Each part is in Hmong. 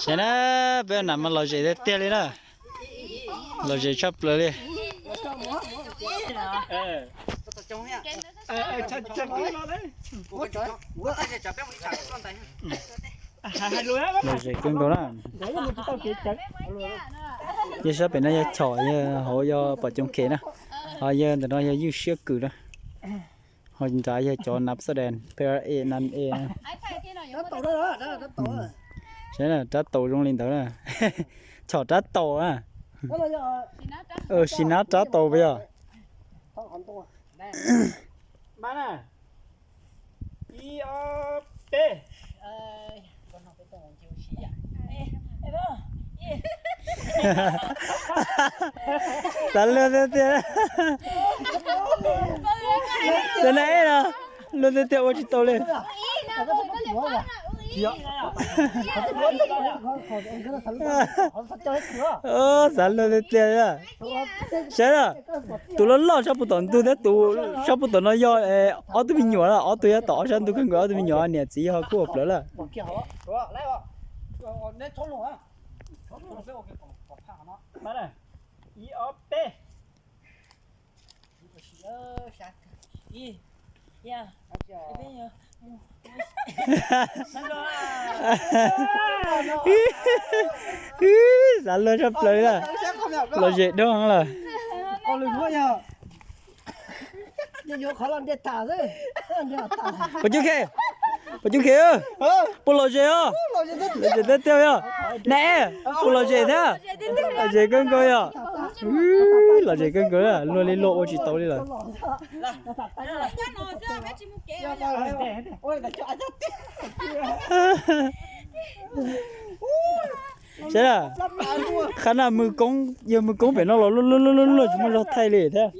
Saib na, peb nam mas lom zem tiag tiag li na. Lom zem tshaj plaws li. Lom zem kawg nkaus na. Yog sab pem no yog chom, yog hauv yog pom coom khem na. Ho yog ntawm no yog ywj siab kws na. Ho nrad yog cov nab xab dees, P R A, nan e. Saib na, rab taus zoo li ntawd na. Chom rab taus na. Sim nab rab taus puas yog? Ib ob peb. Xav luag tiag tiag. Tus no ib no, luag tiag tiag ua tsis tau li. Xav luag tiag tiag. Saib na, tus loj loj sab puag tom ntug thiab tus sab puag tom no yog ob tug me nyuam lawm, ob tug nyob tom ob sab ntug kawg nkaus, ob tug me nyuam niam txiv yog kuj ua plawv lawm. Ib ob peb. Xav luag tshaj plaws li, lom zem dog lawm. Puas coob khe, puas coob khe, puas lom zem os? Lom zem tiag tiag yog. Ne, puas lom zem thiab? Lom zem kawg nkaus yog. Lom zem kawg nkaus, luag li luag ua tsis tau li lawm. Saib, qhab na, yog mws koob pem no los luag luag luag tsis muaj zog thaij li thiab.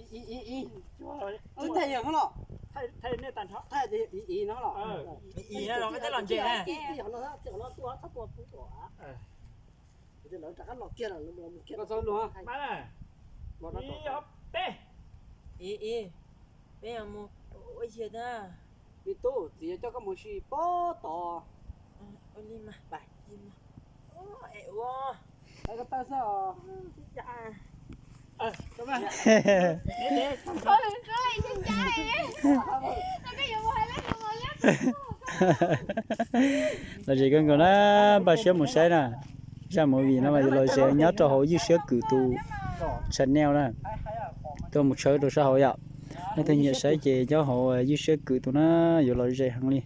Ib, peb mus ua yig na. Me tub, txiv yuav coj koj mus si pob tod. Ua li mas. Es ua, koj tawj xwb os. Lom zem kawg nkaus na, npaj siab mus saib na. Zaj movie no mas yuav lom zem nyob rau hauv Ywj Siab Kwm tus channel na. Tuaj mus tshawb rau sab hauv yom. Leej twg nyiam saib ces nyob hauv Ywj Siab Kwm tus na, yuav lom zem heev li.